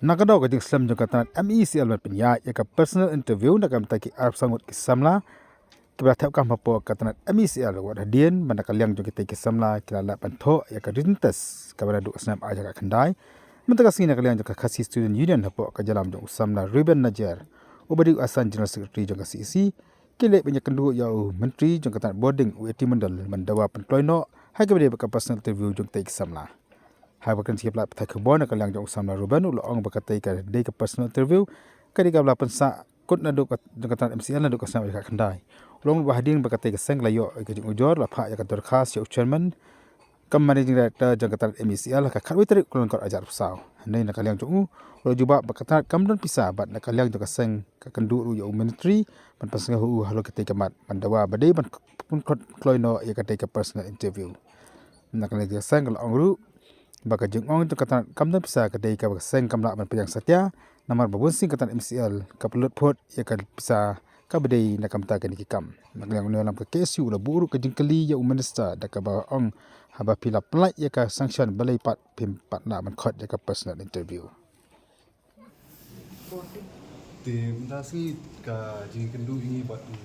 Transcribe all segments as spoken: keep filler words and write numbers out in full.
Na ka daw ka jingslem jong ka tnat M E C L ban pynïaid ïa ka personal interview na ka bynta ki arphew saw ngut ki samla kiba la thep kam hapoh ka tnat M E C L, wat hadien ba na ka liang jong kitei ki samla ki la lah ban thoh ïa ka written test kaba naduh ka snem ar hajar khatkhyndai. Mynta ka sngi na ka liang jong ka Khasi Student Union hapoh ka jingïalam jong u samla Reuben Najiar, uba dei u Assistant General Secretary jong ka C E C, ki leit ban ïakynduh ïa u Myntri jong ka tnat bording, u A T Mondal, ban dawa pynkloi noh ha kaba ïadei bad ka personal interview jong kitei ki samla. Haba kren sha ki pathai khubor na ka liang jong u samla Reuben, u la ong ba katei ka dei ka personal interview ka dei kaba la pynsah kut naduh ka, jong ka tnat M E C L naduh ka snem ar hajar khatkhyndai. U la ong ba hadien ba katei ka seng la ïoh ïa ka jingujor, la phah ïa ka dorkhas sha u chairman cum managing director jong ka tnat M E C L ha ka khatwei tarik u Kyllalyngkot ar hajar arphew saw. Hynrei na ka liang jong u, u la jubab ba ka tnat kam don pisa bad na ka liang jong ka seng ka kynduh ruh ïa u myntri ban pynsngew ha u halor katei ka mat, ban dawa ba dei ban pynkloi noh ïa katei ka personal interview. Na ka liang jong ka seng ka la ong ruh ba ka jingong jong ka tnat kam don pisa ka dei kaba ka seng kam lah ban pdiang satia, namar ba bunsien ka tnat M E C L ka pynlut phut ïa ka pisa kaba dei na ka bynta kine ki kam. Na ka liang u nongïalam ka K S U u la buh ruh ka jingkylli ïa u minister da kaba ong, haba phi la pynlait ïa ka sanction, balei pat phim pat lah ban khot ïa ka personal interview. Te mynta sngi ka jingkynduh ïa ngi bad u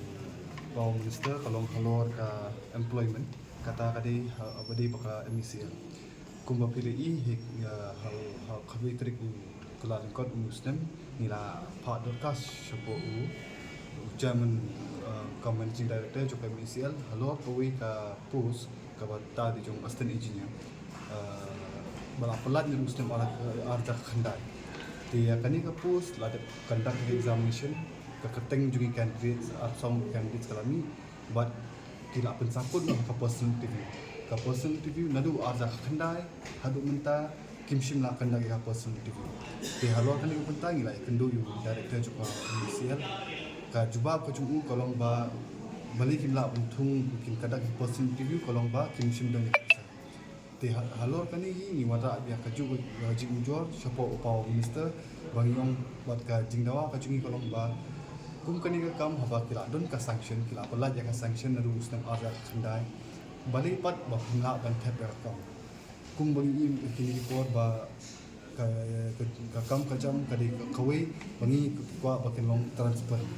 Power Minister ka long halor ka employment, kata ka dei ha, ba dei ba ka M E C L. Kumba phi la ïohi, ha, ha, ha khatwei tarik u Kyllalyngkot u snem, ngi la phah dorkhas shapoh u, u chairman, uh, cum managing director jong ka M E C L halor kawei ka post kaba ta dei jong assistant engineer, uh, ba la pynlait naduh u snem ar, ar hajar khatkhyndai. Te ïa kane ka post la dep conduct examination, ka kyrteng jong ki candidates, arphew saw candidates ka la mih, bad ki la pynsangkut noh ka personal interview. Ka personal interview naduh ar hajar khatkhyndai haduh mynta kim shym la conduct ïa ka personal interview. Te halor kane ka bynta ngi la ïakynduh ïa u director jong ka M E C L. Ka jubab ka jong u ka long ba balei kim lah ban thung kin conduct ïa ka personal interview, ka long ba kim shym don ïa ka pisa. Te ha-, halor kane hi ngi wanrah ïa kajuh ka, uh, jingujor shapoh u Power Minister, ba ngi ong bad ka jingdawa ka jong ngi ka long ba kum kane ka kam haba ki la don ka sanction, ki la pynlait ïa ka sanction naduh u snem ar hajar khatkhyndai, balei pat ba phim lah ban thep ïa ka kam. Kumba ngi ïohi kine ki por ba ka, ka, ka kam ka jam ka dei ka, kawei ba ngi kwah ba kan long transparent.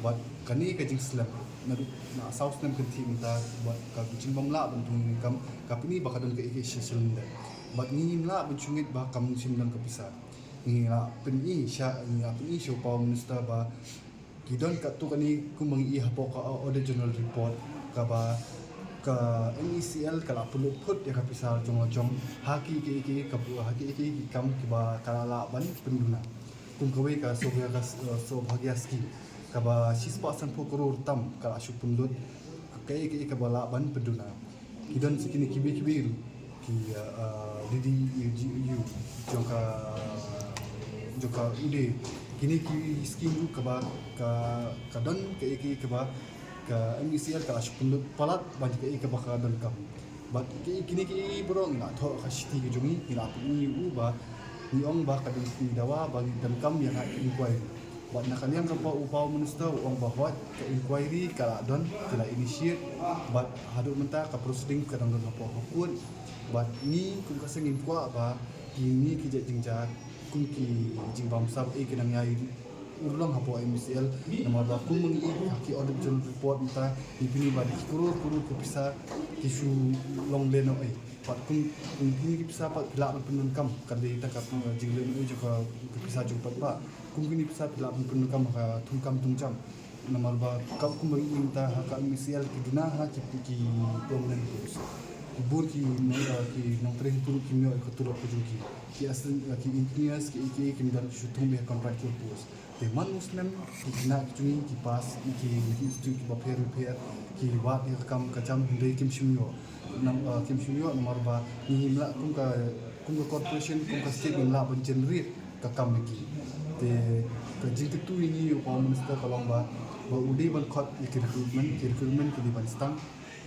Bad kane ka jingslem naduh na saw snem kynthih mynta, bad ka jingbym lah ban thung ïa ka kam, ka pyni ba ka don kaei kaei shisha lyndet. Bad ngi ngim lah ban shu ngeit ba kam shym don ka pisa. Ngi la pyni sha, ngi la pyni sha u Power Minister ba ki don katto katne kumba ngi ïohi hapoh ka Audit General Report, kaba ka M E C L ka la pynlut phut ïa ka pisa jong la jong ha kiei kiei ki, ka, ha kiei kiei ki kam kiba ka la lah ban pynduna. Kum kawei ka Saubhagya, ka, uh, Saubhagya scheme, kaba shispah sanphew klur tam ka la shu pynlut, kaei kaei kaba lah ban pynduna. Ki don sa kine kiwei kiwei ruh ki, uh, uh, D D U G U jong ka, jong ka U D A. Kine ki scheme ruh kaba ka, ka don kaei kaei kaba ka M E C L ka la shu pynlut palat ban kaei kaba ka donkam. Bad ki, kine kiwei baroh ngi la thoh ha ka shithi ka jong ngi, ngi la pyni ïa u ba ngi ong ba ka don, ngi dawa ba ngi donkam ïa ka inquiry. Bad na ka liang ka Power, u Power Minister u ong ba hooid ka inquiry ka la don, ki la initiate, bad haduh mynta ka proceeding ka dang don hapoh ka court. Bad ngi kum ka seng ngim kwah ba kine ki jait jingjia, kum ki jingbamsap, eh, ki nang ïai urlong hapoh M E C L, namar ba kumba ngi ïohi ha ki Audit General Report mynta, ngi pyni ba da ki klur klur ki pisa ki shu long lehnohei. Bad kum, kum kine ki pisa pat ki lah ban pyndonkam, ka dei tang ka, eh, jinglehnohei jong ka, ka pisa jong u paidbah. Kum kine ki pisa ki lah ban pyndonkam ha ka thungkam thungjam. Namar ba ka, kumba ngi ïohi mynta ha ka M E C L ki duna ha ki, ki permanent post. Ki bun ki nong, eh, ki nongtrei hynriew kim ïoh ïa ka tulop ka jong ki. Ki assistant, eh, ki engineers, ki, ki, kim don, ki shu thung beit ha contractual post. Te man u snem ki khynnah ki jong ngi ki pass, ki, ki institute kiba pher bapher, ki wad ïa ka kam ka jam, hynrei kim shym ïoh. Nam, eh, kim shym ïoh namar ba ngi ngim lah kum ka, kum ka corporation, kum ka state ngim lah ban generate ka kam ïa ki. Te ka jingkyntu ïa ngi ïa u Power Minister ka long ba, ba u dei ban khot ïa ki recruitment, ki recruitment ki dei ban sdang.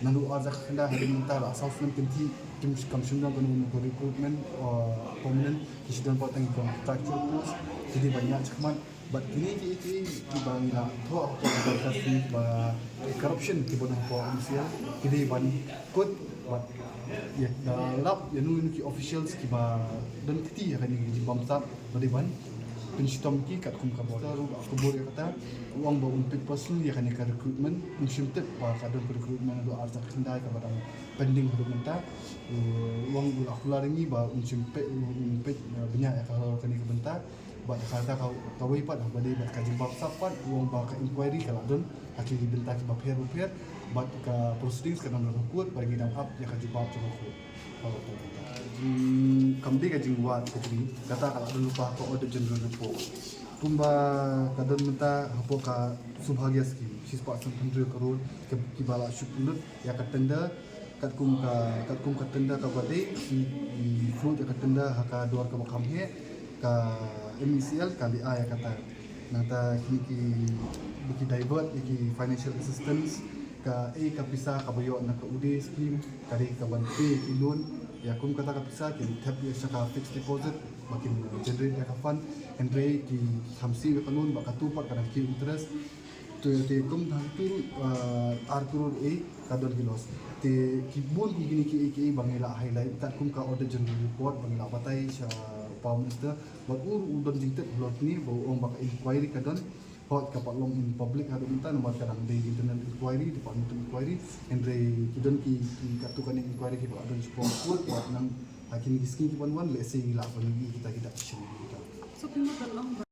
Naduh ar hajar khatkhyndai haduh mynta la saw snem kynthih, kim, kam shym don kano kano ka recruitment, uh, permanent, ki shu don pat tang ki contractual post, ki dei ban ïaid shakhmat. Bad kine kiei kiei kiba ngi la thoh ha ka podcast ni ba corruption kiba don hapoh M E C L, ki dei ban kut, Ïa da lap ïa nu ïa nu ki officials kiba don kti ïa kane ka jingbamsap ba dei ban pynshitom ki katkum ka border ruh ka bor ïa kata. U ong ba un peit personally ïa kane ka recruitment, um shym tip ba ka don ka recruitment haduh ar hajar khyndai kaba dang pending haduh mynta. U ong u la kular ïa ngi ba un shym peit, un peit bniah ïa ka kane ka bynta. Bad kata ka, kawei pat ba dei bad ka jingbamsap pat, u ong ba ka inquiry ka la don ha ki bynta kiba pher bapher, bad ka proceedings ka dang don ha court, bad ngi dang ap ïa ka jubab jong ka court. Ka la don mynta. Hmm, kam dei ka jingwad ka jong ngi, kata ka la don lypa ha ka Auditor General Report. Kumba ka don mynta hapoh ka Saubhagya Scheme, shispah sanphew hynriew klur ki, kiba la shu pynlut ïa ka tender, katkum ka, katkum ka tender kaba dei, ki, ki float ïa ka tender ha ka dor kaba kham heh, ka M E C L ka leh ïa kata. Nangta kine ki, ki divert ïa ki financial assistance, kaei ka pisa kaba ïoh na ka UDAY scheme, ka dei ka ban pay ki loan, ïa kum kata ka pisa kin thep ïa sha ka fixed deposit, ba kin generate ïa ka fund, hynrei ki kham siew ïa ka loan, ba katu pat ka dang kiew interest, Te, te kum hangtu, uh, ar klur eh ka don ki loss. Te ki bun kum kine kiei kiei ba ngi la highlight katkum ka Auditor General Report ba ngi la batai sha u Power Minister. Bad u ruh u don jingtip halor kine ba u ong ba ka inquiry ka don. Hooid ka pat long in public haduh mynta namar ka dang dei internal inquiry, departmental inquiry. Hynrei ki don ki, ki katto katne inquiry kiba la don shapoh court bad nang ha kine ki sngi kiban wan lehse ngi lah ban ïohi kita ki dak shisha kita. So kumno ka long ba